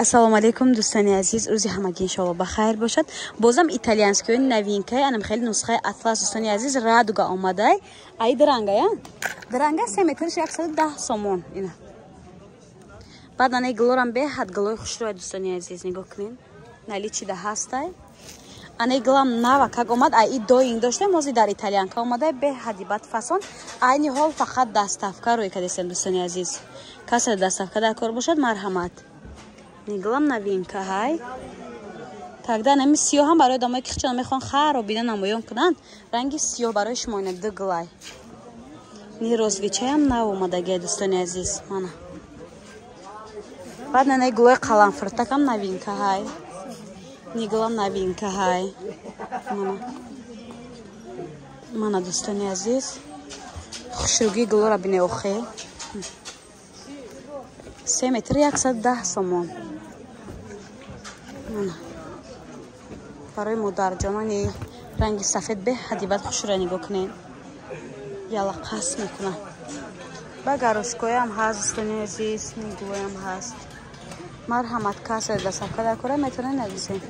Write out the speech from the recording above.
Ассалому алайкум, дӯстони азиз, рӯзи ҳамагӣ иншоалло ба хайр бошад. Бозам итальянскиёи новинкаи, анам хеле нусхаи атлас, дӯстони азиз, радуга омадай. Ай дранга, я? Дранга 3 метрш 110 сомон. Ина. Баъд анаи гулорам беҳад гулои хушрӯя, дӯстони азиз, нигоҳ кунед. Наличида ҳастай. Анаи гулам нава как омад, ай и доинг доштем, ҳозир дар итальянка омадай, беҳади бад фасон. Айни ҳол фақат доставка рӯй кардесем, дӯстони азиз. Касе доставка дар кор бошад, марҳамат. Ниглам новинка ҳай. Тогда нами сиёҳ ҳам барои одамое ки хичона мехоҳанд харо бина намоён кунанд, ранги сиёҳ барои шумо ина ду гулай. Ни розовыйчаям нав омадагия, дӯстони азиз, мана. Баъд нанаи гулои қаламфуртакам новинка ҳай. Ниглам новинка ҳай. Мана. Мана, дӯстони азиз. Хушрӯгии гулоро бине охе. 3 метр 110 сомон. Мана. Барои модарҷонони ранги сафед беҳади бад хушрӯя, нигоҳ кунед. Яла қас мекунад. Ба горошкоям ҳаст, дӯстони азиз, нигулоям ҳаст. Марҳамат, касе доставка дар кора метавонед нависед.